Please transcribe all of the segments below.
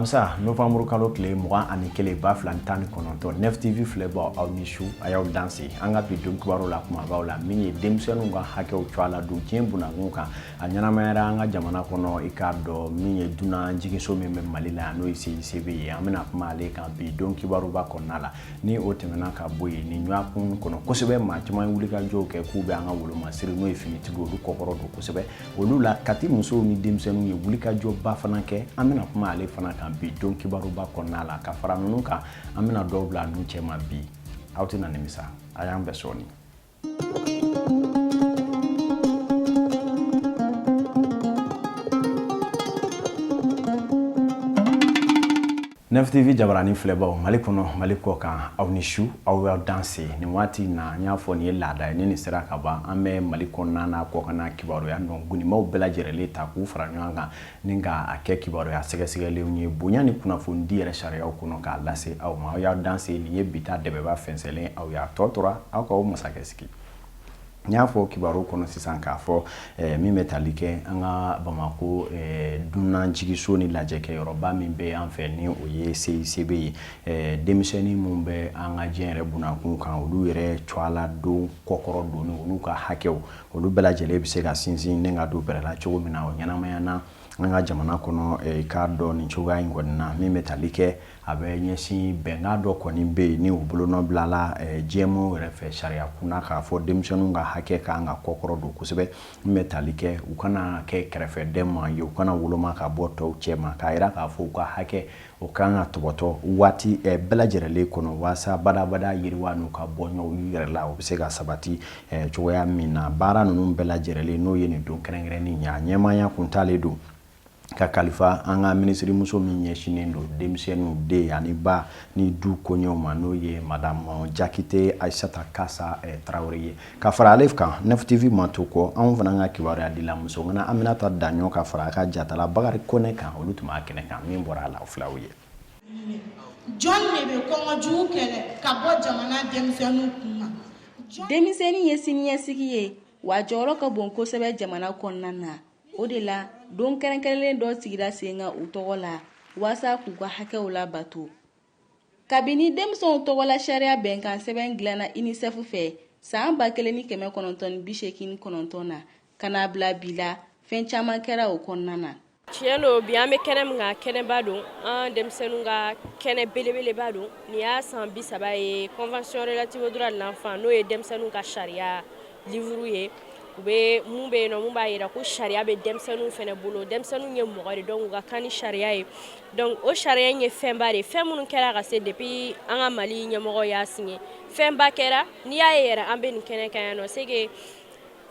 Alamisa, novembre kalo tile 21, 2019, Nef TV filɛbaw, aw ni su, a y'aw danse. An ka bi don kibaru la, kumabaw la, min ye denmisɛnninw ka hakɛw cogoya la don diɲɛ bunakun kan, a ɲɛnamayara an ka jamana kɔnɔ. I k'a dɔn min ye dunan jiginso min bɛ Mali la, n'o ye CICB ye, an bɛna kuma ale kan bi don kibaruba kɔnɔna la. Ni o tɛmɛna ka bɔ yen, nin ɲɔgɔnkun kɔnɔ kosɛbɛ, maa caman ye wulikajɔw kɛ k'u bɛ an ka wolomasiri, n'o ye finitigiw, olu kɔkɔrɔ don kosɛbɛ. Olu la, Kati musow ni denmisɛnninw ye wulikajɔba fana kɛ. An bɛna kuma ale fana kan bi don kibaruba kɔnɔna la. Ka fara ninnu kan, an bɛna dɔw bila n'u cɛma bi. Aw tɛna nimisa, a y'an bɛn sɔɔni. Nef TV jabarani filɛbaw, Mali kɔnɔ, Mali kɔ kan, aw ni su, aw y'aw danse. Nin waati in na, n y'a fɔ nin ye laada ye. Ni nin sera ka ban, an bɛ Mali kɔnɔna n'a kɔkanna kibaruya nɔ gunimaw bɛɛ lajɛrɛlen ta k'u fara ɲɔgɔn kan ni k'a kɛ kibaruya sɛgɛsɛgɛlenw ye, bonya ni kunnafonidi yɛrɛ sariyaw kɔnɔ, k'a lase aw ma. Aw y'aw danse. Nin ye bi ta dɛbɛba fɛnsɛlen aw y'a tɔ tora aw k'aw masakɛ sigi. N y'a fɔ kibaru kɔnɔ sisan k'a fɔ min bɛ tali kɛ an ka Bamakɔ dunan jigiso ni lajɛkɛyɔrɔba min bɛ an fɛ, ni o ye CICB ye, denmisɛnnin minnu bɛ an ka diɲɛ yɛrɛ bunakun kan, olu yɛrɛ cogoya la don kɔkɔrɔ donni, olu ka hakɛw, olu bɛɛ lajɛlen bɛ se ka sinsin ni ka don bɛrɛ la cogo min na, o ɲɛnamaya na an ka jamana kɔnɔ. I k'a dɔn nin cogoya in kɔni na, min bɛ tali kɛ, a bɛ ɲɛsin bɛnkan dɔ kɔni bɛ yen, ni u bolonɔ bilala diɲɛmɔgɔw yɛrɛ fɛ sariya kunna, k'a fɔ denmisɛnninw ka hakɛ ka kan ka kɔkɔrɔ don kosɛbɛ, min bɛ tali kɛ u kana kɛ kɛrɛfɛdɛn ma ye, u kana woloma ka bɔ tɔw cɛma, k'a jira k'a fɔ u ka hakɛ, o ka kan ka tɔbɔtɔ waati bɛɛ lajɛrɛlen kɔnɔ, waasa badabada yiriwa n'u ka bɔ ɲɔgɔn yɛrɛ la, o bɛ se ka sabati cogoya min na. Baara ninnu bɛɛ lajɛrɛlen, n'o ye nin don kɛrɛnkɛrɛnnen ye, a ɲɛmaaya kuntalen don ka kalifa an ka minisirimuso min ɲɛsinnen don denmisɛnninw, den ani ba ni du koɲɛw ma, n'o ye Madame Jakite Ayisata Kasa Tarawele ye. Ka fara ale kan, Nef TV ma to kɔ, anw fana ka kibaruya dila muso ŋana Aminata Daɲɔ ka fara a ka jatala Bakari Kone kan, olu tun b'a kɛnɛ kan. Min bɔra a la, o filaw ye. Jɔn de bɛ kɔngɔ jugu kɛlɛ ka bɔ jamana denmisɛnninw kun ma? Denmisɛnnin ye siniɲɛsigi ye, wa jɔyɔrɔ ka bon kosɛbɛ jamana kɔnɔna na. O de la, don kɛrɛnkɛrɛnlen dɔ sigira sen kan u tɔgɔ la, waasa k'u ka hakɛw labato. Kabini denmisɛnw tɔgɔla sariya bɛnkan sɛbɛn dilanna UNICEF fɛ san 1989 na, ka n'a bila bi la, fɛn caman kɛra o kɔnɔna na. Tiɲɛ don, bi an bɛ kɛnɛ min kan, kɛnɛba don, an denmisɛnninw ka kɛnɛ belebeleba don. Nin y'a san 30 ye, Convention relative aux droits de l'enfant, n'o ye denmisɛnninw ka sariya livre ye, u bɛ mun bɛ yen nɔ, mun b'a jira ko sariya bɛ denmisɛnninw fana bolo. Denmisɛnninw ye mɔgɔ de, donc u ka kan ni sariya ye. Donc o sariya in ye fɛnba de ye. Fɛn minnu kɛra ka se depuis an ka Mali ɲɛmɔgɔ y'a signé, fɛnba kɛra. N'i y'a ye yɛrɛ an bɛ nin kɛnɛ kan yan nɔ, c'est que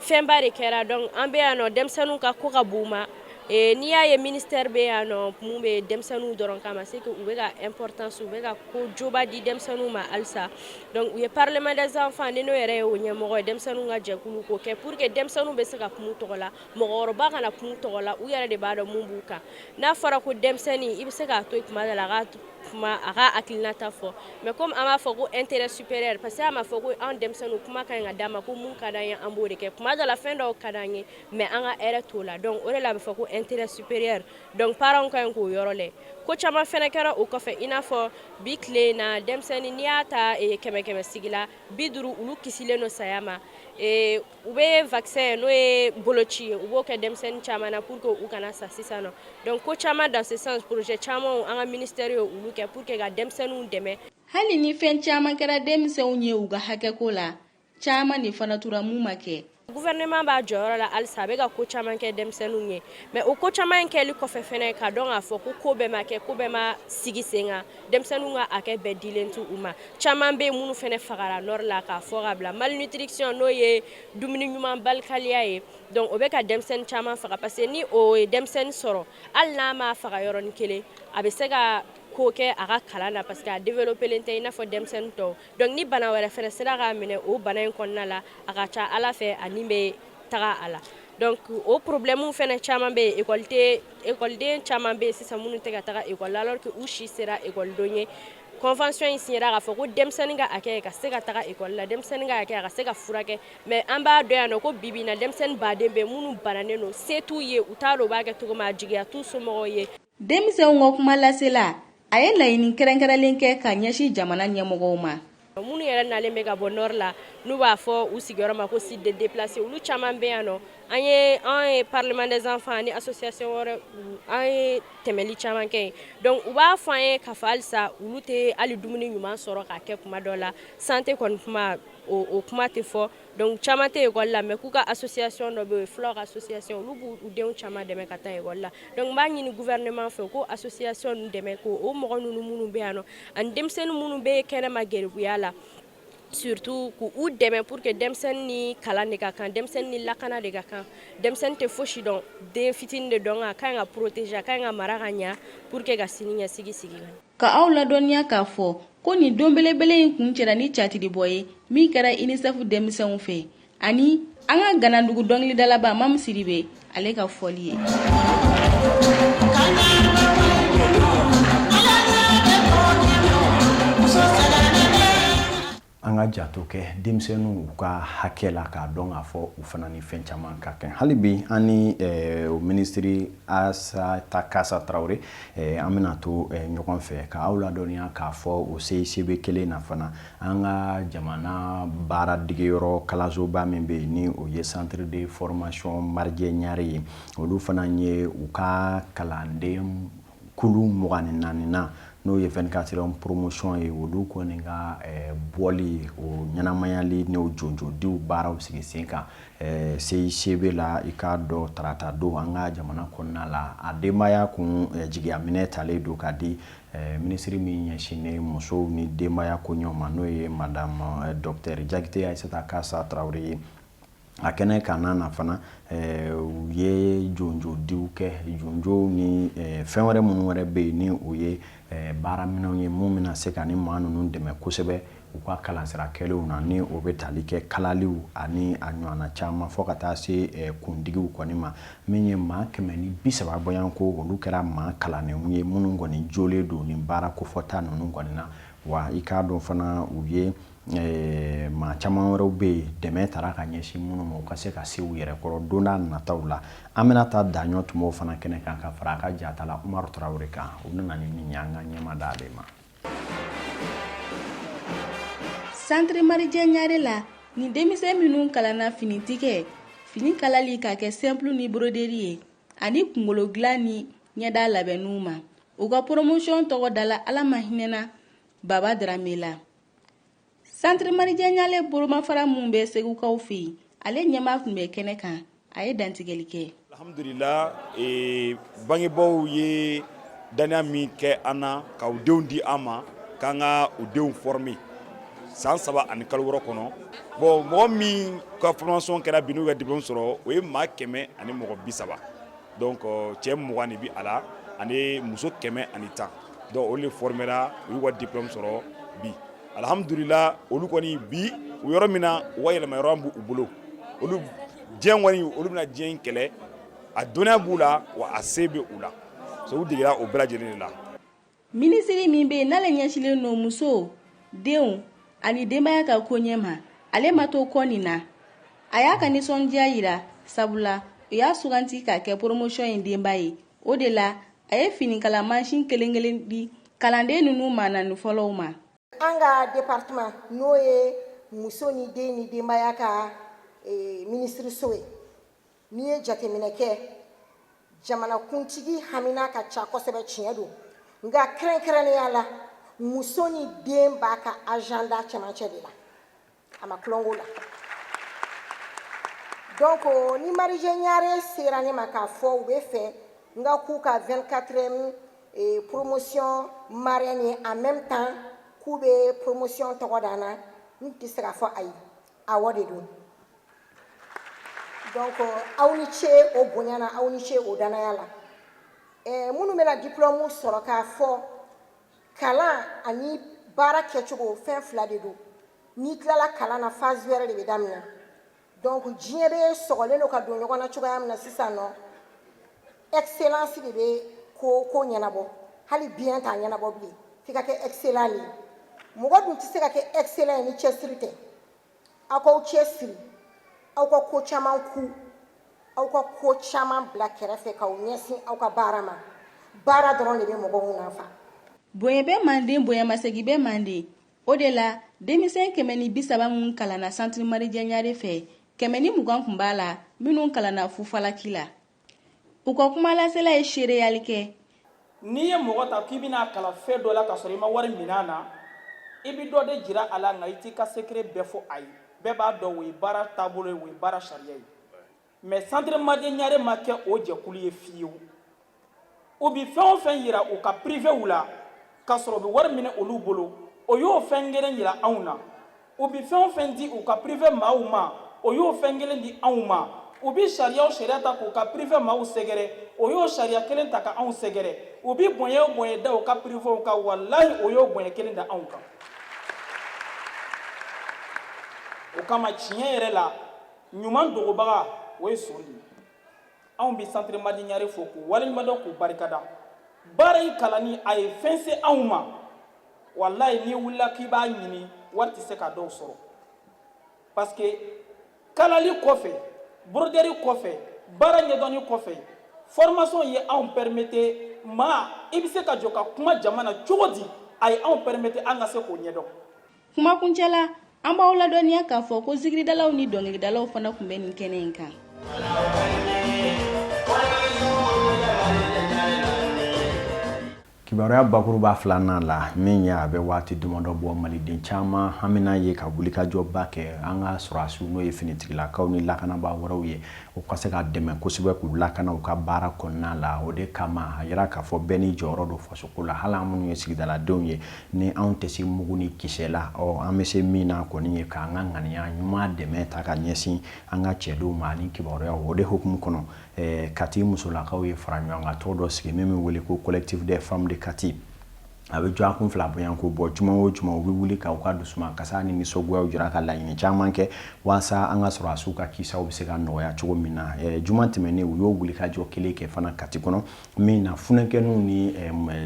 fɛnba de kɛra. Donc an bɛ yan nɔ, denmisɛnninw ka ko ka bon u ma. N'i y'a ye ministère bɛ yan nɔ, mun bɛ denmisɛnninw dɔrɔn kama, c'est que u bɛ ka importance, u bɛ ka ko joba di denmisɛnninw ma halisa. Donc u ye Parlement des enfants, ni n'o yɛrɛ ye o ɲɛmɔgɔ ye, denmisɛnninw ka jɛkulu, k'o kɛ pour que denmisɛnninw bɛ se ka kuma u tɔgɔ la, mɔgɔkɔrɔba kana kuma u tɔgɔ la. U yɛrɛ de b'a dɔn mun b'u kan. N'a fɔra ko denmisɛnnin, i bɛ se k'a to yen tuma dɔ la, a ka kuma, a ka hakilinata fɔ, mais comme an b'a fɔ ko intérêt supérieur, parce que a ma fɔ ko an denmisɛnninw, kuma ka ɲi ka d'a ma ko mun ka d'an ye, an b'o de kɛ. Tuma dɔ la, fɛn dɔw ka d'an ye, mais an ka hɛrɛ t'o la. Donc o de la a bɛ fɔ ko intérêt supérieur. Donc parents ka ɲi k'o yɔrɔ lajɛ. Ko caman fɛnɛ kɛra o kɔfɛ, i n'a fɔ bi tile in na, denmisɛnnin, n'i y'a ta kɛmɛ kɛmɛ sigi la, 50, olu kisilen don saya ma. U bɛ vaccin, n'o ye boloci ye, u b'o kɛ denmisɛnnin caman na pour que u kana sa sisan nɔ. Donc ko caman dans ce sens, projet caman, an ka ministère ye olu kɛ pour que ka denmisɛnninw dɛmɛ. Hali ni fɛn caman kɛra denmisɛnw ye u ka hakɛko la, caman de fana tora mun ma kɛ. Gouvernement b'a jɔyɔrɔ la halisa, a bɛ ka ko caman kɛ denmisɛnninw ye, mais o ko caman in kɛli kɔfɛ fɛnɛ, ka dɔn k'a fɔ ko ko bɛɛ ma kɛ, ko bɛɛ ma sigi sen kan, denmisɛnninw ka hakɛ bɛɛ dilen t'u ma. Caman bɛ yen minnu fɛnɛ fagara nord la, k'a fɔ ka bila malnutrition, n'o ye dumuni ɲuman balikaliya ye. Donc o bɛ ka denmisɛnnin caman faga, parce que ni o ye denmisɛnnin sɔrɔ, hali n'a ma faga yɔrɔnin kelen, a bɛ se ka ko kɛ a ka kalan na, parce que a développé tɛ i n'a fɔ denmisɛnnin tɔw. Donc ni bana wɛrɛ fɛnɛ sera k'a minɛ o bana in kɔnɔna la, a ka ca ala fɛ a ni bɛ taga a la. Donc o problème fɛnɛ caman bɛ yen. École tɛ, école caman bɛ yen sisan minnu tɛ ka taga école la, alors que u si sera école don ye. Convention in signera k'a fɔ ko denmisɛnnin ka hakɛ ka se ka taga école la, denmisɛnnin ka hakɛ a ka se ka furakɛ, mais an b'a dɔn yan nɔ ko bi bi in na, denmisɛnnin baden bɛ minnu bananen don, se t'u ye, u t'a dɔn u b'a kɛ cogo min, a jigiya t'u somɔgɔw ye. Denmisɛnw ka kuma lasela, a ye laɲini kɛrɛnkɛrɛnlen kɛ ka ɲɛsin jamana ɲɛmɔgɔw ma. Minnu yɛrɛ nalen bɛ ka bɔ nord la, n'u b'a fɔ u sigiyɔrɔ ma ko site de déplacé, olu caman bɛ yan nɔ. An ye parlement des enfants ni association wɛrɛ, an ye tɛmɛli caman kɛ yen. Donc u b'a fɔ an ye k'a fɔ halisa olu tɛ hali dumuni ɲuman sɔrɔ k'a kɛ kuma dɔ la. Santé kɔni kuma, o kuma tɛ fɔ. Donc caman tɛ école la, mais k'u ka association dɔ bɛ yen, fulaw ka association, olu b'u denw caman dɛmɛ ka taa école la. Donc n b'a ɲini gouvernement fɛ ko association ninnu dɛmɛ, ko o mɔgɔ ninnu minnu bɛ yan nɔ, ani denmisɛnnin minnu bɛ kɛnɛma garibuya la surtout, k'u dɛmɛ pour que denmisɛnnin ni kalan de ka kan, denmisɛnnin ni lakana de ka kan. Denmisɛnnin tɛ fosi dɔn, den fitinin de dɔn, a ka kan ka protéger, a ka kan ka mara ka ɲa pour que ka sini ɲɛsigi sigi. Ka aw ladɔnniya k'a fɔ ko nin don belebele in kun cɛra ni catiribɔ ye min kɛra UNICEF denmisɛnw fɛ, ani an ka ganadugu dɔnkilidalaba Mamu Sidibe, ale ka fɔli ye. An ka jato kɛ denmisɛnninw u ka hakɛ la, k'a dɔn k'a fɔ u fana ni fɛn caman ka kɛ. Hali bi an ni o minisiri Asata Kasa Tarawele, an bɛna to ɲɔgɔn fɛ ka aw ladɔnniya k'a fɔ o CICB kelen na fana, an ka jamana baara degeyɔrɔ kalansoba min bɛ yen, ni o ye centre de formation Marijɛ Ɲare ye, olu fana ye u ka kalanden kulu 24 na, n'o ye 24e promotion ye, olu kɔni ka bɔli, o ɲɛnamayali n'o jonjodiw baaraw sigi sen kan CICB la. I k'a dɔn, tarata don, an ka jamana kɔnɔna la, a denbaya kun jigiyaminɛ talen don ka di minisiri min ɲɛsinnen musow ni denbaya koɲɛw ma, n'o ye madame docteur Jakite Ayisata Kasa Tarawele ye. A kɛnɛ kan na fana, u ye jonjodiw kɛ, jonjow ni fɛn wɛrɛ minnu wɛrɛ bɛ yen, ni o ye baaraminɛnw ye mun bɛna se ka ni maa ninnu dɛmɛ kosɛbɛ u ka kalansira kɛlenw na, ni o bɛ tali kɛ kalaliw ani a ɲɔgɔnna caman, fo ka taa se kundigiw kɔni ma. Min ye maa 130 bɔyanko, olu kɛra maa kalannenw ye minnu kɔni jolen don nin baara kofɔta ninnu kɔni na. Wa i k'a dɔn fana, u ye maa caman wɛrɛw bɛ yen, dɛmɛ taara ka ɲɛsin minnu ma, u ka se ka se u yɛrɛ kɔrɔ don n'a nataw la. An bɛna taa daɲɔ tun fana kɛnɛ kan ka fara a ka jatala Umaru Tarawele kan. U nana ni min ye, an ka ɲɛma d'ale ma. Centre Marijɛ Ɲare la, nin denmisɛn minnu kalanna finitigɛ, fini kalali ka kɛ simple ni broderie ye, ani kunkolo dilan ni ɲɛda labɛnniw ma, u ka promotion tɔgɔ dala Ala ma hinɛna Baba Darame la. Centre Marijɛ Ɲare bolomafara mun bɛ Segukaw fɛ yen, ale ɲɛmaa tun bɛ kɛnɛ kan, a ye dantigɛli kɛ. Alhamdulila, bangebaaw ye daniya min kɛ an na k'u denw di an ma k'an ka u denw former san 3 ani kalo 6 kɔnɔ, bon, mɔgɔ min ka formation kɛra bi, n'u ka diplôme sɔrɔ, o ye maa 130. Donc cɛ 20 de bi a la ani muso 110. Donc olu de formera, u y'u ka diplôme sɔrɔ bi. Alhamdulila, olu kɔni bi u yɔrɔ min na, u ka yɛlɛma yɔrɔ b'u bolo. Olu diɲɛ kɔni, olu bɛna diɲɛ in kɛlɛ, a dɔnniya b'u la, wa a se bɛ u la, so u degera o bɛɛ lajɛlen de la. Minisiri min bɛ yen n'ale ɲɛsinnen don musow, denw ani denbaya ka koɲɛ ma, ale ma to kɔ nin na. A y'a ka nisɔndiya yira, sabula u y'a suganti k'a kɛ promotion in denba ye. O de la a ye finikala mansin kelen kelen di kalanden ninnu maa naani fɔlɔw ma. An ka département, n'o ye muso ni den ni denbaya ka minisiriso ye, n'i ye jateminɛ kɛ, jamanakuntigi hamina ka ca kosɛbɛ. Tiɲɛ don, nka kɛrɛnkɛrɛnnenya la, muso ni den b'a ka agenda cɛmancɛ de la, a ma tulon la. Donc ni Marijɛ Ɲare sera ne ma k'a fɔ u bɛ fɛ n ka k'u ka 24e promotion marraine ye, en même temps k'u bɛ promotion tɔgɔ da n na, n tɛ se k'a fɔ ayi, awɔ de don. Donc aw ni ce o bonya na, aw ni ce o danaya la. Minnu bɛna diplôme sɔrɔ, k'a fɔ kalan ani baara kɛcogo fɛn fila de don. N'i tilala kalan na, phase wɛrɛ de bɛ daminɛ. Donc diɲɛ bɛ sɔgɔlen don ka don ɲɔgɔn na cogoya min na sisan nɔ, excellence de bɛ ko ko ɲɛnabɔ. Hali bien t'a ɲɛnabɔ bilen, f'i ka kɛ excellent de ye. Mɔgɔ dun tɛ se ka kɛ excellent ye ni cɛsiri tɛ. Aw k'aw cɛ siri, aw ka ko caman ku, aw ka ko caman bila kɛrɛfɛ k'aw ɲɛsin aw ka baara ma. Baara dɔrɔn de bɛ mɔgɔw nafa. Bonya bɛ manden, bonyamasegin bɛ manden. O de la, denmisɛn 130 minnu kalanna Centre Marijɛ Ɲare fɛ, 120 tun b'a la minnu kalanna fufalaki la. U ka kumalasela ye seereyali kɛ. N'i ye mɔgɔ ta k'i bɛna kalan fɛn dɔ la k'a sɔrɔ i ma wari minɛ a na, i bɛ dɔ de jira a la, nka i t'i ka secret bɛɛ fɔ a ye. Bɛɛ b'a dɔn o ye baara taabolo ye, o ye baara sariya ye. Mais Centre Marijɛ Ɲare ma kɛ o jɛkulu ye fiyewu. U bi fɛn o fɛn yira u ka privéw la k'a sɔrɔ u bɛ wari minɛ olu bolo, o y'o fɛn kelen yira anw na. U bi fɛn o fɛn di u ka privé maaw ma, o y'o fɛn kelen di anw ma. U bi sariya o sariya ta k'u ka privé maaw sɛgɛrɛ, o y'o sariya kelen ta ka anw sɛgɛrɛ. U bi bonya o bonya da u ka privéw kan, walahi o y'o bonya kelen da anw kan. O kama tiɲɛ yɛrɛ la, ɲuman dogobaga o ye sori ye. Anw bɛ Centre Marijɛ Ɲare fo k'u waleɲumandɔn, k'u barikada. Baara in kalanni a ye fɛn se anw ma. Walayi, n'i wulila k'i b'a ɲini, wari tɛ se ka dɔw sɔrɔ, parce que kalali kɔfɛ, broderie kɔfɛ, baara ɲɛdɔnni kɔfɛ, formation ye anw permettre maa i bɛ se ka jɔ ka kuma jama na cogo di, a ye anw permettre an ka se k'o ɲɛdɔn. Kumakuncɛ la, an b'aw ladɔnniya k'a fɔ ko zikiridalaw ni dɔnkilidalaw fana tun bɛ nin kɛnɛ in kan. Kibaruya bakuruba filanan la, min ye a bɛ waati damadɔ bɔ, maliden caman hamina ye ka wulikajɔba kɛ an ka sɔrɔdasiw, n'o ye finitigilakaw ni lakanabaa wɛrɛw ye, u ka se ka dɛmɛ kosɛbɛ k'u lakana u ka baara kɔnɔna la. O de kama a yira k'a fɔ bɛɛ n'i jɔyɔrɔ don fasoko la. Hali an minnu ye sigidaladenw ye, ni anw tɛ se mugu ni kisɛ la, ɔ an bɛ se min na kɔni ye k'an ka ŋaniya ɲuman dɛmɛ ta ka ɲɛsin an ka cɛdenw ma ani kibaruyaw. O de hukumu kɔnɔ, Kati musolakaw ye fara ɲɔgɔn dɔ sigi min bɛ wele ko Collectif des femmes de Kati. A bɛ jɔ kun fila bonya ko bɔ juma o juma, u bɛ wuli ka u ka dusu kasa ni nisɔngoyaw jira, ka laɲini caman kɛ walasa an ka sɔrɔdasiw ka kisaw bɛ se ka nɔgɔya cogo min na. Juma tɛmɛnen, u y'o wuli ka jɔ kelen kɛ fana Kati kɔnɔ, min na funɛkɛninw ni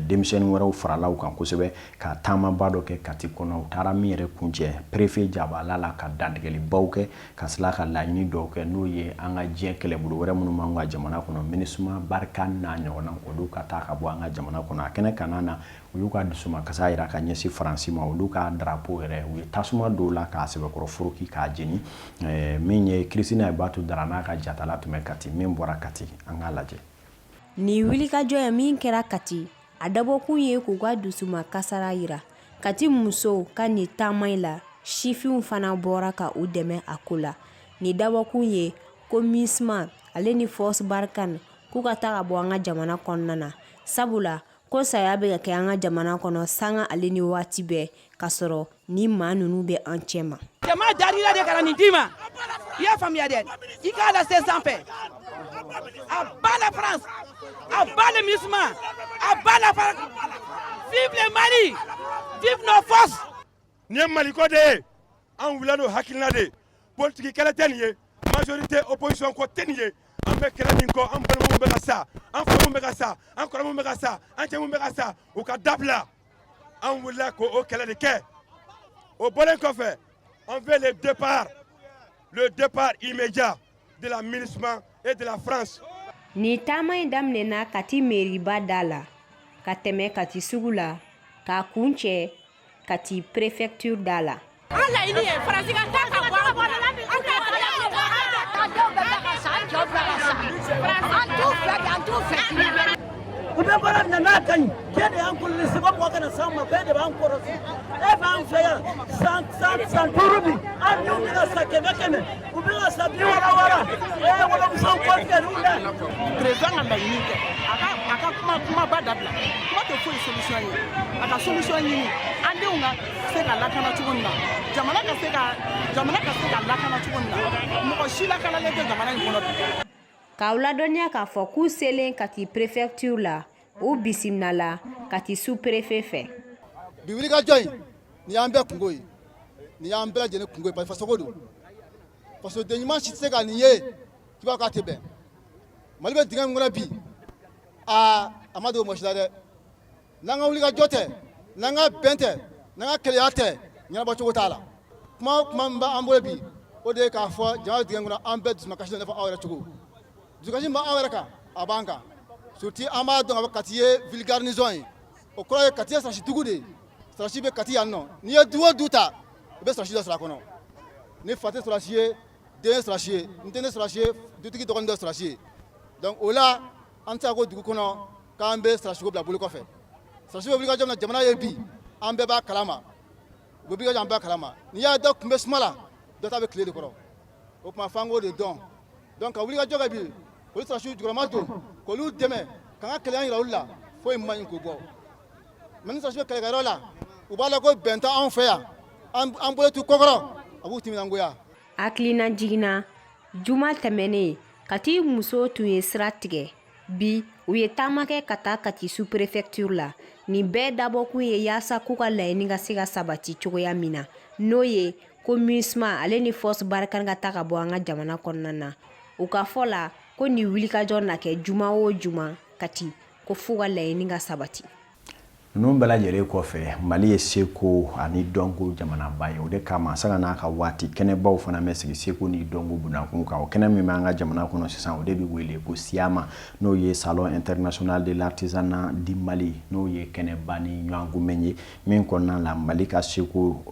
denmisɛnnin wɛrɛw farala u kan kosɛbɛ ka taamaba dɔ kɛ Kati kɔnɔ. U taara min yɛrɛ kuncɛ préfet jabala la, ka dantigɛlibaw kɛ, ka tila ka laɲini dɔw kɛ, n'o ye an ka diɲɛ kɛlɛbolo wɛrɛ minnu b'an ka jamana kɔnɔ, MINUSMA, Barkhane n'a ɲɔgɔnna, olu ka taa ka bɔ an ka jamana kɔnɔ. A kɛnɛ kana na, u y'u ka dusumakasa jira ka ɲɛsin Faransi ma. Olu ka drapeau yɛrɛ, u ye tasuma dɔw la k'a sɛbɛkɔrɔ foroki k'a jeni. Min ye Kirisina Batu Dara n'a ka jatala tun bɛ Kati, min bɔra Kati, an k'a lajɛ. Nin wulikajɔ ye min kɛra Kati, a dabɔkun ye k'u ka dusuma kasara yira. Kati musow ka nin taama in la, sifinw fana bɔra ka u dɛmɛ a ko la. Nin dabɔkun ye ko MINUSMA ale ni Force Barkhane k'u ka taa ka bɔ an ka jamana kɔnɔna na, sabula ko saya bɛ ka kɛ an ka jamana kɔnɔ sanga ale ni waati bɛɛ, ka sɔrɔ ni maa ninnu bɛ an cɛ ma. Jama darila de ka na nin d'i ma, i y'a faamuya dɛ, i k'a lase sanfɛ. À bas la France, à bas le MINUSMA, à bas la France, vive le Mali, vive nos forces. Nin ye Maliko de ye, an wulila n'o hakilina de ye. Politiki kɛlɛ tɛ nin ye, majorité opposition ko tɛ nin ye. An bɛ kɛlɛ min kɔ, an balimaw bɛ ka sa, an faw bɛ ka sa, an kɔrɔw bɛ ka sa, an cɛw bɛ ka sa, u ka dabila. An wulila k'o kɛlɛ de kɛ. O bɔlen kɔfɛ, on veut le départ immédiat de la MINUSMA et de la France. Nin taama in daminɛna Kati meriba da la, ka tɛmɛ Kati sugu la, k'a kuncɛ Kati préfecture da la. An laɲini ye Faransi ka taa ka bɔ an kunna. An t'a fɛ. An denw bɛɛ bɛ ka sa, an cɛw bɛ ka sa, an t'u fɛ bi, an t'u fɛ sini. U bɛ baara min na n'a ka ɲi, k'e de y'an kɔlɔsi ko mɔgɔ kana s'an ma, k'e de b'an kɔlɔsi. E b'an fɛ yan san 5 bi, an denw bɛ ka sa kɛmɛ kɛmɛ, u bɛ ka sa bi 60 wɔɔrɔ. E wolomusow kɔ tigɛr'u la. Président ka laɲini kɛ, a ka kuma kumaba dabila, kuma tɛ foyi solution ye. A ka solution ɲini an denw ka se ka lakana cogo min na, jamana ka se ka lakana cogo min na. Mɔgɔ si lakanalen tɛ jamana in kɔnɔ bi. K'aw ladɔnniya k'a fɔ k'u selen Kati préfecture la, u bisimilala Kati sous-préfet fɛ. Bi wulikajɔ in, nin y'an bɛɛ kungo ye, nin y'an bɛɛ lajɛlen kungo ye, parce que fasoko don. Fasoden ɲuman si tɛ se ka nin ye k'i b'a k'a tɛ bɛn. Mali bɛ dingɛ min kɔnɔ bi, aa, a ma dogo mɔgɔ si la dɛ. N'an ka wulikajɔ tɛ, n'an ka bɛn tɛ, n'an ka keleya tɛ, ɲɛnabɔ cogo t'a la. Kuma o kuma min b'an bolo bi, o de ye k'a fɔ jamana bɛ dingɛ min kɔnɔ, an bɛɛ dusumakasi don i n'a fɔ aw yɛrɛ cogo. Dusukasi min b'aw yɛrɛ kan, a b'an kan. Surtout an b'a dɔn k'a fɔ Kati ye ville garnison ye, o kɔrɔ ye Kati ye sɔrɔdasi dugu de ye. Sɔrɔdasi bɛ Kati yan nɔ. N'i ye du o du ta, i bɛ sɔrɔdasi dɔ sɔrɔ a kɔnɔ. Ni fa tɛ sɔrɔdasi ye, den ye sɔrɔdasi ye, ni den tɛ sɔrɔdasi ye, dutigi dɔgɔnin dɔ ye sɔrɔdasi ye. Donc o la, an tɛ se ka ko dugu kɔnɔ k'an bɛ sɔrɔdasiko bila bolo kɔfɛ. Sɔrɔdasi bɛ wulikajɔ min na jamana ye bi, an bɛɛ b'a kalama. U bɛ wulikajɔ, an bɛɛ b'a kalama. N'i y'a dɔ kun bɛ suma la, dɔ ta bɛ tile de kɔrɔ. O tuma f'an k'o de dɔn. Donc ka wulikajɔ kɛ bi, k'olu sɔrɔdasiw jukɔrɔma don, k'olu dɛmɛ, k'an ka kɛlɛya jira olu la, foyi man ɲi k'o bɔ. Mais ni sɔrɔdasiw bɛ kɛlɛkɛyɔrɔ la, u b'a la ko bɛn tɛ anw fɛ yan, an bolo t'u kɔkɔrɔ, a b'u timinangoya. Hakilina jiginna juma tɛmɛnen, Kati musow tun ye sira tigɛ. Bi u ye taama kɛ ka taa Kati sous préfecture la. Nin bɛɛ dabɔkun ye yaasa k'u ka laɲini ka se ka sabati cogoya min na, n'o ye ko MINUSMA ale ni Force Barkhane ka taa ka bɔ an ka jamana kɔnɔna na. U ka fɔ la ko nin wulikajɔ na kɛ juma o juma Kati, ko f'u ka laɲini ka sabati. Ninnu bɛɛ lajɛlen kɔfɛ, Mali ye seko ani dɔnko jamanaba ye. O de kama, sanga n'a ka waati, kɛnɛbaw fana bɛ sigi seko ni dɔnko bunakun kan. O kɛnɛ min bɛ an ka jamana kɔnɔ sisan, o de bɛ wele ko SIAMA, n'o ye Salon international de l'artisanat du Mali, n'o ye kɛnɛba ni ɲɔgɔnkunbɛn ye min kɔnɔna la Mali ka seko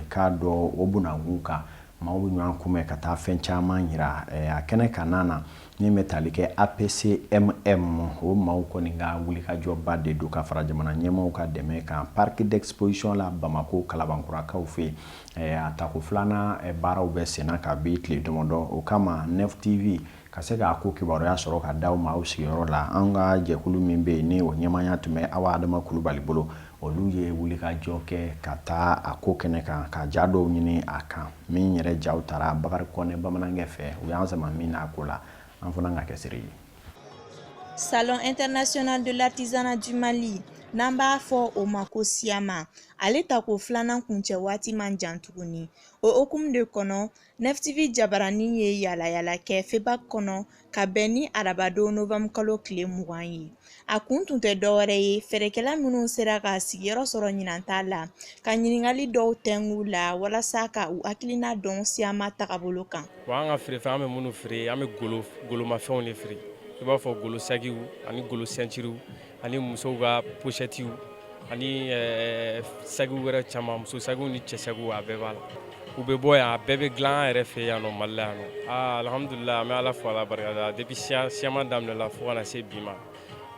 k'a dɔn o bunakun kan. Maaw bɛ ɲɔgɔn kunbɛn ka taa fɛn caman jira a kɛnɛ kan na min bɛ tali kɛ APCMM. O maaw kɔni ka wulikajɔba de don ka fara jamana ɲɛmaaw ka dɛmɛ kan parc d'exposition la Bamakɔ Kalabankurakaw fɛ yen. A tako filanan baaraw bɛ senna kabi tile damadɔ. O kama, Nef TV ka se k'a ko kibaruya sɔrɔ ka d'aw ma aw sigiyɔrɔ la, an ka jɛkulu min bɛ yen ni o ɲɛmaaya tun bɛ Awa Adama Kulubali bolo, olu ye wulikajɔ kɛ ka taa a ko kɛnɛ kan ka ja dɔw ɲini a kan. Min yɛrɛ jaw tara Bakari Kɔnɛ bamanankɛ fɛ, u y'an sama min n'a ko la, an fana ka kɛ seere ye. Salon international de l'artisanat du Mali, n'an b'a fɔ o ma ko SIAMA, ale tako filanan kuncɛ waati man jan tuguni. O hukumu de kɔnɔ, Nef TV jabaranin ye yaala-yaala kɛ FEBAK kɔnɔ ka bɛn ni arabadon novembre kalo tile 20 ye. A kun tun tɛ dɔwɛrɛ ye, feerekɛla minnu sera ka sigiyɔrɔ sɔrɔ ɲinan ta la, ka ɲininkali dɔw tɛngu la walasa ka u hakilina dɔn SIAMA tagabolo kan. Wa an ka feerefɛn, an bɛ minnu feere, an bɛ golo golomafɛnw de feere, i b'a fɔ golo sakiw ani golo sɛntiriw ani musow ka pochɛtiw ani sakiw wɛrɛ caman, muso sakiw ni cɛ sakiw, a bɛɛ b'a la. U bɛ bɔ yan, a bɛɛ bɛ dilan an yɛrɛ fɛ yan nɔ Mali la yan nɔ. Aa, alhamdulillah, an bɛ Ala fo, Ala barika da. Depuis SIAMA daminɛla fo ka na se bi ma,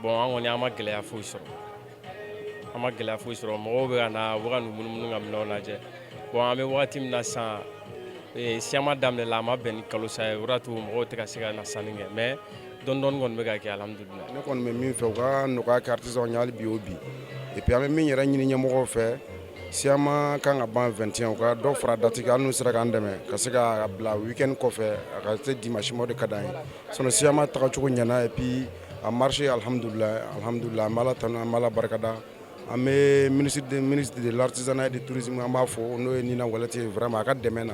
bon, an kɔni, an ma gɛlɛya foyi sɔrɔ, an ma gɛlɛya foyi sɔrɔ. Mɔgɔw bɛ ka na, u bɛ ka n'u munumunu ka minɛnw lajɛ. Bon, an bɛ wagati min na sisan, SIAMA daminɛla, a ma bɛn ni kalo sa ye, o de y'a to mɔgɔw tɛ ka se ka na sanni kɛ, mais dɔɔni dɔɔni kɔni bɛ ka kɛ, alhamdulillah. Ne kɔni bɛ min fɛ, u ka nɔgɔya kɛ artisanw ye hali bi o bi. Et puis an bɛ min yɛrɛ ɲini ɲɛmɔgɔw fɛ, SIAMA kan ka ban 21, u ka dɔ fara date kan. Hali n'u sera k'an dɛmɛ ka se ka bila week-end kɔfɛ, a ka se dimanche ma, o de ka d'an ye. Sinon SIAMA tagacogo ɲɛna et puis a marché, alhamdulillah, alhamdulillah. An bɛ Ala tanu, an bɛ Ala barikada. An bɛ ministre de l'artisanat et du tourisme, an b'a fo, n'o ye Nina Walɛti ye, vraiment a ka dɛmɛ na,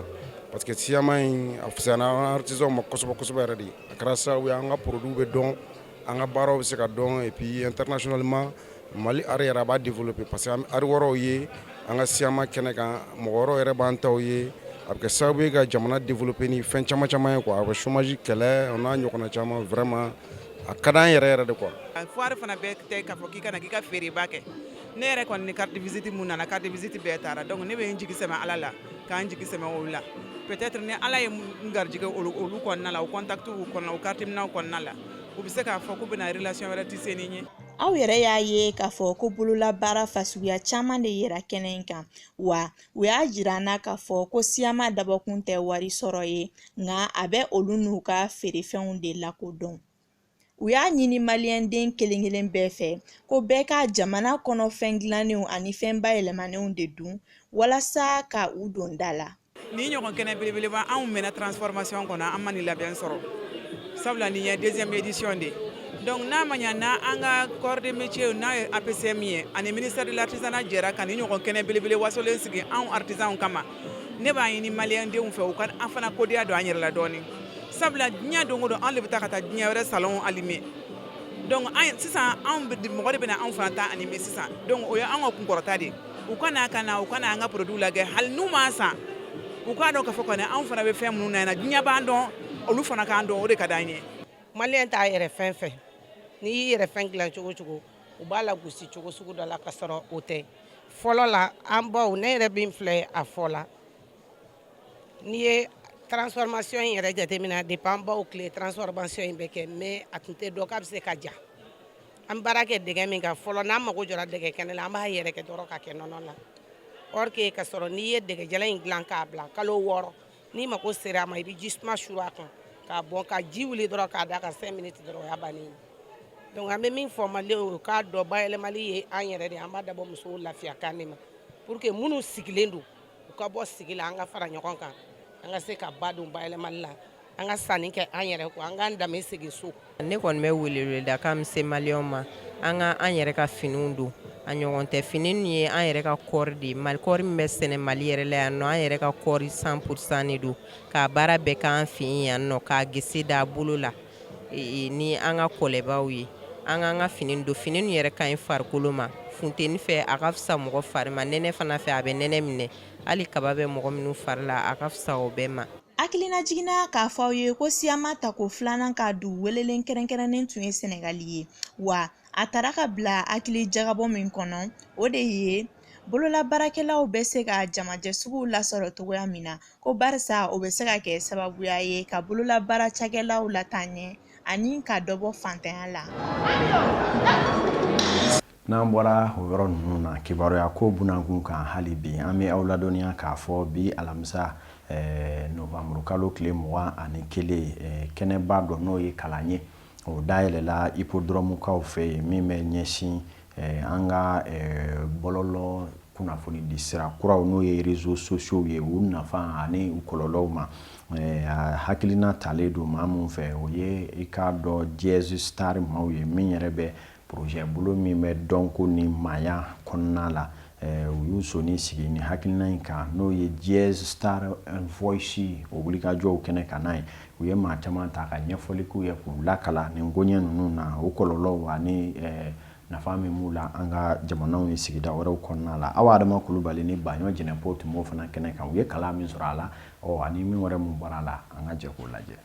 parce que SIAMA in a fisayara an artisanw ma kosɛbɛ kosɛbɛ yɛrɛ de. A kɛra sababu ye an ka produit bɛ dɔn, an ka baaraw bɛ se ka dɔn, et puis internationalement Mali art yɛrɛ a b'a développer, parce que an bɛ art wɛrɛw ye an ka SIAMA kɛnɛ kan, mɔgɔ wɛrɛw yɛrɛ b'an taw ye. A bɛ kɛ sababu ye ka jamana développer ni fɛn caman caman ye quoi. A bɛ chômage kɛlɛ, o n'a ɲɔgɔnna caman. Vraiment a ka d'an yɛrɛ yɛrɛ de quoi. Foire fana bɛɛ tɛ k'a fɔ k'i ka na k'i ka feereba kɛ. Ne yɛrɛ kɔni ni carte de visite mun nana, carte de visite bɛɛ taara. Donc ne bɛ n jigi sɛmɛ Ala la, k'an jigi sɛmɛ olu la. Peut-être ni Ala ye n garijɛgɛ olu kɔnɔna la, o contact kɔnɔna, o carte minɛw kɔnɔna la, u bɛ se k'a fɔ k'u bɛna relation wɛrɛ tisser ni n ye. Aw yɛrɛ y'a ye k'a fɔ ko bololabaara fasuguya caman de yera kɛnɛ in kan. Wa u y'a jira an na k'a fɔ ko SIAMA dabɔkun tɛ wari sɔrɔ ye, nka a bɛ olu n'u ka feerefɛnw de lakodɔn. U y'a ɲini maliyɛnden kelen kelen bɛɛ fɛ ko bɛɛ ka jamana kɔnɔ fɛn dilannenw ani fɛn bayɛlɛmanenw de dun walasa ka u don da la. Nin ɲɔgɔn kɛnɛ belebeleba, anw mɛnna transformation kɔnɔ, an ma nin labɛn sɔrɔ, sabula nin ye deuxième édition de. Donc n'a ma ɲa n'a an ka corps de métier, n'a ye APCM ye, ani ministère de l'artisanat jɛra ka nin ɲɔgɔn kɛnɛ belebele wasolen sigi anw artisanw kama, ne b'a ɲini maliyɛndenw fɛ, u ka an fana kodiya don an yɛrɛ la dɔɔni, sabula diɲɛ don o don, an de bɛ taa ka taa diɲɛ wɛrɛ salon animer. Donc an sisan, anw mɔgɔ de bɛna anw fana ta animer sisan. Donc o ye an ka kunkɔrɔta de ye. U ka na ka na, u ka na an ka produit lajɛ. Hali n'u m'a san, u k'a dɔn k'a fɔ kɔni anw fana bɛ fɛn minnu na yan, diɲɛ b'an dɔn, olu fana k'an dɔn, o de ka d'an ye. Maliyɛn t'a yɛrɛ fɛn fɛ. N'i y'i yɛrɛ fɛn dilan cogo cogo, u b'a lagosi cogo sugu dɔ la ka sɔrɔ o tɛ. Fɔlɔ la, an baw, ne yɛrɛ min filɛ a fɔ la, n'i ye transformation in yɛrɛ jateminɛ, depuis an baw tile, transformation in bɛ kɛ, mais a tun tɛ dɔn k'a bɛ se ka ja. An baara kɛ dɛgɛ min kan fɔlɔ, n'an mago jɔra dɛgɛ kɛnɛ la, an b'a yɛrɛkɛ dɔrɔn ka kɛ nɔnɔ la. Or que ka sɔrɔ n'i ye dɛgɛjalan in dilan k'a bila kalo 6, n'i mako sera a ma, i bɛ ji suma suru a kan k'a bɔn, ka ji wuli dɔrɔn k'a da ka 5 minutes dɔrɔn, o y'a bannen ye. Donc an bɛ min fɔ maliyɛnw ye, u k'a dɔn bayɛlɛmali ye an yɛrɛ de, an b'a dabɔ musow lafiya kan de ma, pour que minnu sigilen don, u ka bɔ sigi la, an ka fara ɲɔgɔn kan, an ka se ka ba don bayɛlɛmali la, an ka sanni kɛ an yɛrɛ kɔ, an k'an danbe segin so. Ne kɔni bɛ weleweledakan min se maliyɛnw ma, an ka an yɛrɛ ka finiw don. A ɲɔgɔn tɛ. Fini ninnu ye an yɛrɛ ka kɔɔri de ye, Mali kɔɔri min bɛ sɛnɛ Mali yɛrɛ la yan nɔ, an yɛrɛ ka kɔɔri 100% de don, k'a baara bɛɛ k'an fɛ yen yan nɔ, k'a gese da bolo la ni an ka kɔlɛbaw ye. An k'an ka fini don. Fini ninnu yɛrɛ ka ɲi farikolo ma, funteni fɛ a ka fisa mɔgɔ fari ma, nɛnɛ fana fɛ a bɛ nɛnɛ minɛ, hali kaba bɛ mɔgɔ minnu fari la, a ka fisa o bɛɛ ma. Hakilina jiginna k'a fɔ aw ye ko Siyama tako filanan ka du welelen kɛrɛnkɛrɛnnen tun ye Sɛnɛgali ye, wa a tara ka bila hakili jagabɔ min kɔnɔ, o de ye bololabaarakɛlaw bɛ se ka jamajɛ suguw lasɔrɔ cogoya min na, ko barisa o bɛ se ka kɛ sababuya ye ka bololabaara cakɛlaw lataa ɲɛ ani ka dɔ bɔ fantanya la. N'an bɔra o yɔrɔ ninnu na, kibaruya ko bunakun kan hali bi, an bɛ aw ladɔnniya k'a fɔ bi alamisa novanburukalo tile 21, kɛnɛba dɔ n'o ye kalan ye, o dayɛlɛla hippodromukaw fɛ yen, min bɛ ɲɛsin an ka bɔlɔlɔ kunnafonidi sira kuraw, n'o ye réseaux sociaux ye, u nafa ani u kɔlɔlɔw ma. A hakilina talen don maa min fɛ, o ye i k'a dɔn Jazz Star maaw ye, min yɛrɛ bɛ projet bolo min bɛ dɔnko ni maaya kɔnɔna la. U y'u sɔnni sigi ni hakilina in kan, n'o ye Jazz Star Voice, o wulikajɔw kɛnɛ kan n'a ye. U ye maa caman ta ka ɲɛfɔli k'u ye, k'u lakala nin koɲɛ ninnu na, o kɔlɔlɔw ani nafa min b'u la an ka jamanaw ni sigida wɛrɛw kɔnɔna la. Awa Adama Kulubali ni Baɲɔ Jɛnɛpo tun b'o fana kɛnɛ kan. U ye kalan min sɔrɔ a la, ɔ ani min wɛrɛ mun bɔra a la, an ka jɛ k'o lajɛ.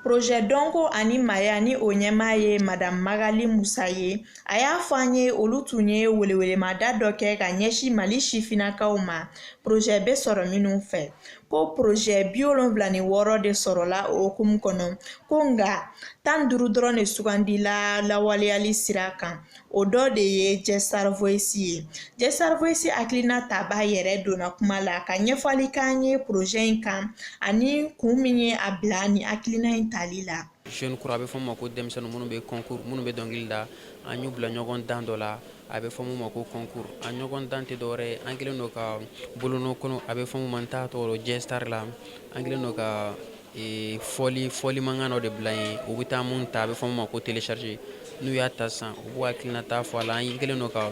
Projet dɔnko ani maaya ni o ɲɛmaa ye Madame Magali Musa ye, a y'a fɔ an ye olu tun ye welewelemada dɔ kɛ ka ɲɛsin Mali sifinnakaw ma, projet bɛ sɔrɔ minnu fɛ, ko projet 76 de sɔrɔla o hukumu kɔnɔ, ko nka 15 dɔrɔn de sugandila lawaleyali sira kan. O dɔ de ye Jazz Star Voice ye. Jazz Star Voice hakilina taba yɛrɛ donna kuma la ka ɲɛfɔli k'an ye projet in kan ani kun min ye a bila ni hakilina in tali la. Jeune kura, a bɛ fɔ ma ko denmisɛnnin minnu bɛ concours, minnu bɛ dɔnkili da, an y'u bila ɲɔgɔn dan dɔ la, a bɛ fɔ mun ma ko concours. A ɲɔgɔn dan tɛ dɔwɛrɛ ye, an kɛlen don ka bolonɔ kɔnɔ, a bɛ fɔ mun ma, n t'a tɔgɔ dɔn, Jazz Star la, an kɛlen don ka fɔli fɔli mankan dɔ de bila yen. U bɛ taa mun ta, a bɛ fɔ mun ma ko télécharger. N'u y'a ta sisan, u b'u hakilinata fɔ a la. An kɛlen don ka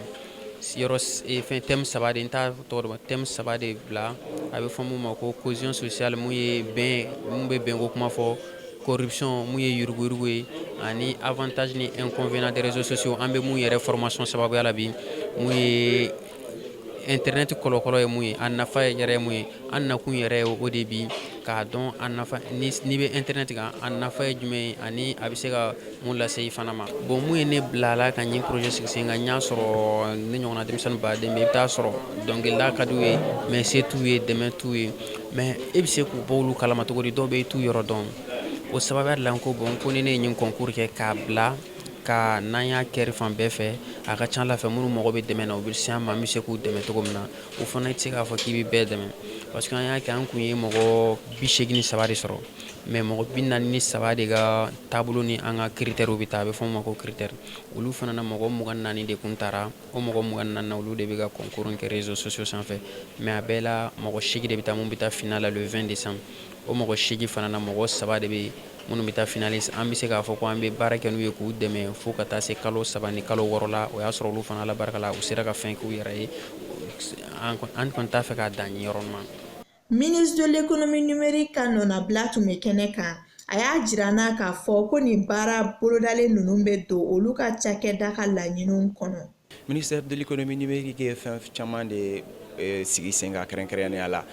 yɔrɔ fɛn thème saba de, n t'a tɔgɔ dɔn, thème saba de bila, a bɛ fɔ mun ma ko cohésion sociale, mun ye bɛn, mun bɛ bɛnko kuma fɔ, corruption, mun ye yuruguyurugu ye, ani avantage ni inconvénient des réseaux sociaux. An bɛ mun yɛrɛ formation sababuya la bi, mun ye internet kɔlɔlɔ ye, mun ye a nafa yɛrɛ ye, mun ye an nakun yɛrɛ ye, o de bi k'a dɔn a nafa. N'i bɛ internet kan, a nafa ye jumɛn ye ani a bɛ se ka mun lase i fana ma. Bon, mun ye ne bila a la ka nin projet sigi sen kan, n y'a sɔrɔ ne ɲɔgɔnna denmisɛnnin baden bɛ, i bɛ taa sɔrɔ dɔnkilida ka d'u ye, mais se t'u ye, dɛmɛ t'u ye. Mais e bɛ se k'u bɔ olu kalama cogo di? Dɔw bɛ i t'u yɔrɔ dɔn. O sababuya de la n ko bon, ko ni ne ye nin concours kɛ k'a bila ka n'an y'a kɛri fan bɛɛ fɛ, a ka ca ala fɛ, minnu mago bɛ dɛmɛ na, u bɛ se an ma, an bɛ se k'u dɛmɛ cogo min na. O fana i tɛ se k'a fɔ k'i bɛ bɛɛ dɛmɛ, parce que an y'a kɛ, an kun ye mɔgɔ 83 de sɔrɔ, mais mɔgɔ 43 de ka taabolo ni an ka critères bɛ taa, a bɛ fɔ o ma ko critère. Olu fana na, mɔgɔ 24 de kun taara. O mɔgɔ 24 na, olu de bɛ ka concours kɛ réseaux sociaux sanfɛ. Mais a bɛɛ la, mɔgɔ 8 de bɛ taa, mun bɛ taa final la le 20 décembre. O mɔgɔ 8 fana na, mɔgɔ saba de bɛ minnu bɛ taa finaliste. An bɛ se k'a fɔ ko an bɛ baara kɛ n'u ye k'u dɛmɛ fo ka taa se kalo 3 ni kalo 6 la. O y'a sɔrɔ olu fana, Ala barika la, u sera ka fɛn k'u yɛrɛ ye. An kɔni t'a fɛ k'a dan yɔrɔ ma. Ministre de l'économie numérique ka nɔnabila tun bɛ kɛnɛ kan. A y'a jira n na k'a fɔ ko nin baara bolodalen ninnu bɛ don olu ka cakɛda ka laɲiniw kɔnɔ. Ministère de l'économie numérique ye fɛn caman de sigi sen kan, kɛrɛnkɛrɛnnenya la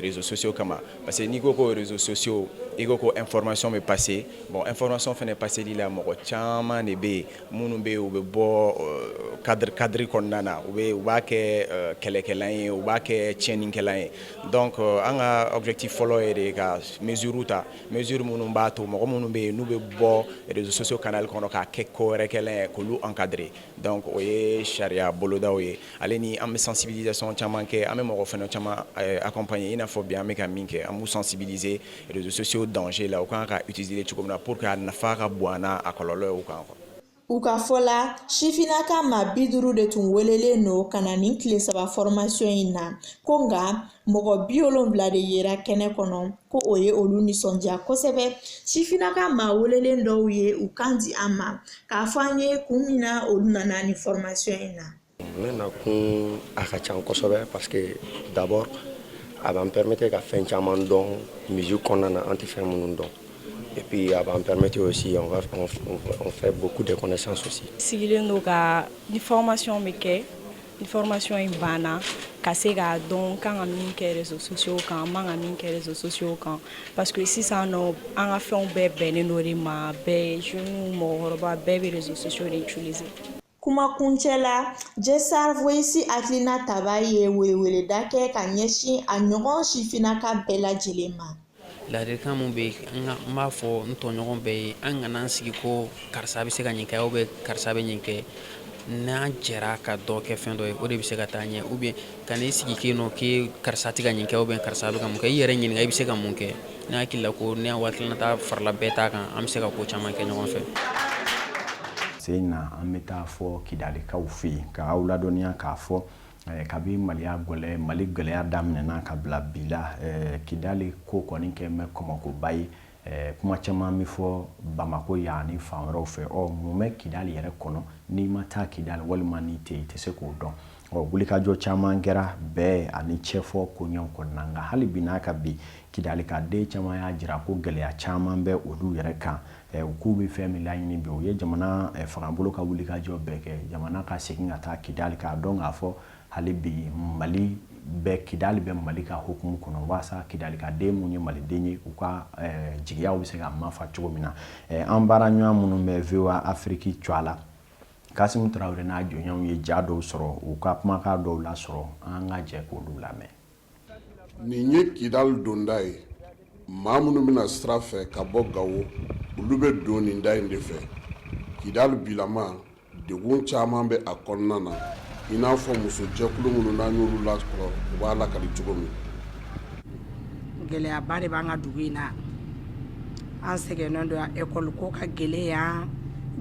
réseaux sociaux kama, parce que n'i ko ko réseaux sociaux, i ko ko information bɛ passer. Bon, information fɛnɛ passeli la, mɔgɔ caman de bɛ yen minnu bɛ yen, u bɛ bɔ cadre kɔnɔna na, u b'a kɛ kɛlɛkɛlan ye, u b'a kɛ tiɲɛnikɛlan ye. Donc an ka objectif fɔlɔ ye de ka mesure ta, mesure minnu b'a to mɔgɔ minnu bɛ yen, n'u bɛ bɔ réseaux sociaux canal kɔnɔ k'a kɛ ko wɛrɛ kɛlan ye, k'olu encadrer. Donc o ye sariya bolodaw ye. Ale ni an bɛ sensibilisation caman kɛ, an bɛ mɔgɔ fɛnɛ caman accompagner, i n'a fɔ bi an bɛ ka min kɛ, an b'u sensibiliser réseaux sociaux danger la, u kan ka utiliser cogo min na pour que a nafa ka bon a n'a a kɔlɔlɔ ye u kan. U ka fɔ la, sifinnaka maa 50 de tun welelen don ka na nin tile 3 formation in na, ko nka mɔgɔ 70 de yera kɛnɛ kɔnɔ, ko o ye olu nisɔndiya kosɛbɛ. Sifinnaka maa welelen dɔw ye u kan di an ma k'a fɔ an ye kun min na olu nana nin formation in na. Ne nakun a ka ca kosɛbɛ, parce que d'abord a b'an permettre ka fɛn caman dɔn musique kɔnɔna na, an tɛ fɛn minnu dɔn. Et puis a b'an permettre aussi, on va on, on fait beaucoup de connaissances aussi. Sigilen don ka ni formation bɛ kɛ, ni formation in banna, ka se k'a dɔn kan ka min kɛ réseaux sociaux kan, an man ka min kɛ réseaux sociaux kan, parce que sisan nɔ, an ka fɛnw bɛɛ bɛnnen don de ma. Bɛɛ, jeunes, mɔgɔkɔrɔba, bɛɛ bɛ réseaux sociaux de utiliser. Kumakuncɛ la, Jesar Voice hakilina taba ye weleweleda kɛ ka ɲɛsin a ɲɔgɔn sifinnaka bɛɛ lajɛlen ma. Ladilikan mun bɛ yen, n b'a fɔ n tɔɲɔgɔn bɛɛ ye, an kana an sigi ko karisa bɛ se ka nin kɛ ou bien karisa bɛ nin kɛ. N'an jɛra ka dɔ kɛ fɛn dɔ ye, o de bɛ se ka taa ɲɛ. Ou bien ka n'i sigi k'e nɔ k'e karisa tɛ ka nin kɛ ou bien karisa bɛ ka mun kɛ, i yɛrɛ ɲininka i bɛ se ka mun kɛ. Ne hakili la ko ne hakilinata farala bɛɛ ta kan, an bɛ se ka ko caman kɛ ɲɔgɔn fɛ. Sen na, an bɛ taa fɔ Kidalikaw fɛ yen ka aw ladɔnniya k'a fɔ kabi Maliya gɛlɛya, Mali gɛlɛya daminɛna ka bila bi la, Kidali ko kɔni kɛ bɛ kɔmɔkoba ye. Kuma caman bɛ fɔ Bamako yan ni fan wɛrɛw fɛ. Ɔ, mun bɛ Kidali yɛrɛ kɔnɔ? N'i ma taa Kidali walima n'i tɛ yen, i tɛ se k'o dɔn. Ɔ, wulikajɔ caman kɛra bɛɛ ani cɛfɔ koɲɛw kɔnɔna, nka hali bi n'a ka bi, Kidali ka den caman y'a jira ko gɛlɛya caman bɛ olu yɛrɛ kan. U k'u bɛ fɛn min laɲini bi, o ye jamana fangabolo ka wulikajɔ bɛɛ kɛ, jamana ka segin ka taa Kidali k'a dɔn k'a fɔ hali bi Mali bɛ, Kidali bɛ Mali ka hukumu kɔnɔ, walasa Kidali ka den mun ye maliden ye, u ka jigiyaw bɛ se ka mafa cogo min na. An baara ɲɔgɔn minnu bɛ VOA Afrique cogoya la, Kasimu Tarawele n'a jɔnɲɔgɔnw ye ja dɔw sɔrɔ, u ka kumakan dɔw lasɔrɔ, an ka jɛ k'olu lamɛn. Nin ye Kidali donda ye. Maa minnu bɛna sira fɛ ka bɔ Gawo, olu bɛ don nin da in de fɛ. Kidali bilama, degun caman bɛ a kɔnɔna na, i n'a fɔ musojɛkulu minnu n'an y'olu lasɔrɔ, u b'a lakali cogo min. Gɛlɛyaba de b'an ka dugu in na. An sɛgɛnnen don. Ekɔli ko ka gɛlɛn yan,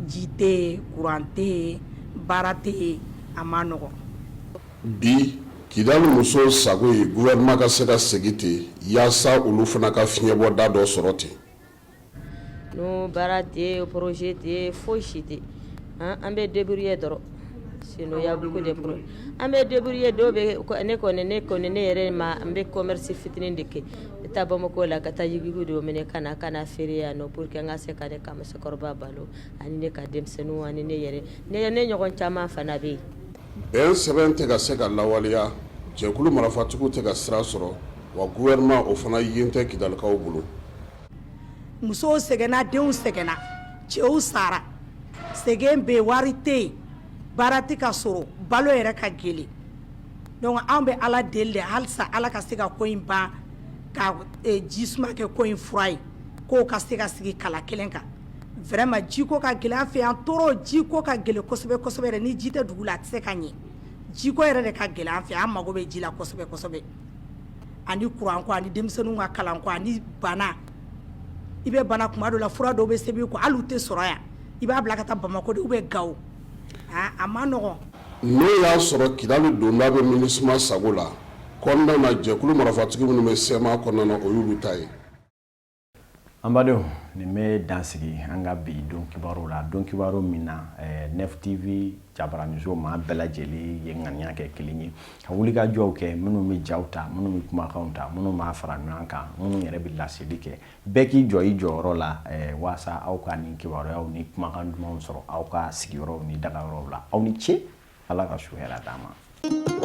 ji tɛ yen, kuran tɛ yen, baara tɛ yen, a ma nɔgɔn. Bi, Kidali musow sago ye gouvernement ka se ka segin ten, yaasa olu fana ka fiɲɛbɔda dɔ sɔrɔ ten. No baara tɛ, projet tɛ, foyi si tɛ. An bɛ débrouiller dɔrɔn, sinon il y a beaucoup de problèmes. An bɛ débrouiller. Dɔw bɛ, ne kɔni, ne yɛrɛ ma, n bɛ commerce fitinin de kɛ. N bɛ taa Bamakɔ la ka taa yugujugu dɔ minɛ ka na feere yan nɔ pour que n ka se ka ne ka musokɔrɔba balo, ani ne ka denmisɛnninw, ani ne yɛrɛ. Ne ɲɔgɔn caman fana bɛ yen. Bɛn sɛbɛn tɛ ka se ka lawaleya, jɛkulu marafatigiw tɛ ka sira sɔrɔ, wa gouvernement o fana yen tɛ Kidalikaw bolo. Musow sɛgɛnna, denw sɛgɛnna, cɛw sara, sɛgɛn bɛ yen, wari tɛ yen, baara tɛ ka sɔrɔ, balo yɛrɛ ka gɛlɛn. Donc anw bɛ Ala deli de halisa, Ala ka se ka ko in ban, ka ji suma kɛ ko in fura ye, k'o ka se ka sigi kala kelen kan. Vraiment, jiko ka gɛlɛn an fɛ yan toro, jiko ka gɛlɛn kosɛbɛ kosɛbɛ yɛrɛ. Ni ji tɛ dugu la, a tɛ se ka ɲɛ. Jiko yɛrɛ de ka gɛlɛn an fɛ. An mago bɛ ji la kosɛbɛ kosɛbɛ, ani kuranko, ani denmisɛnninw ka kalanko, ani bana. I bɛ bana kuma dɔ la, fura dɔw bɛ sɛbɛn i kun, hali u tɛ sɔrɔ yan, i b'a bila ka taa Bamakɔ de ou bien Gawo. A ma nɔgɔn. N'o y'a sɔrɔ Kidali donda bɛ MINUSMA sago la kɔnɔna na, jɛkulu marafatigi minnu bɛ CMA kɔnɔna na, o y'olu ta ye. An badenw, nin bɛ dan sigi an ka bi don kibaru la, don kibaru min na Nef TV jabaraniso maa bɛɛ lajɛlen ye ŋaniya kɛ kelen ye ka wulikajɔw kɛ, minnu bɛ jaw ta, minnu bɛ kumakanw ta, minnu b'a fara ɲɔgɔn kan, minnu yɛrɛ bɛ laseli kɛ. Bɛɛ k'i jɔ i jɔyɔrɔ la walasa aw ka nin kibaruyaw ni kumakan dumanw sɔrɔ aw ka sigiyɔrɔw ni dagayɔrɔw la. Aw ni ce. Ala ka su hɛrɛ d'an ma.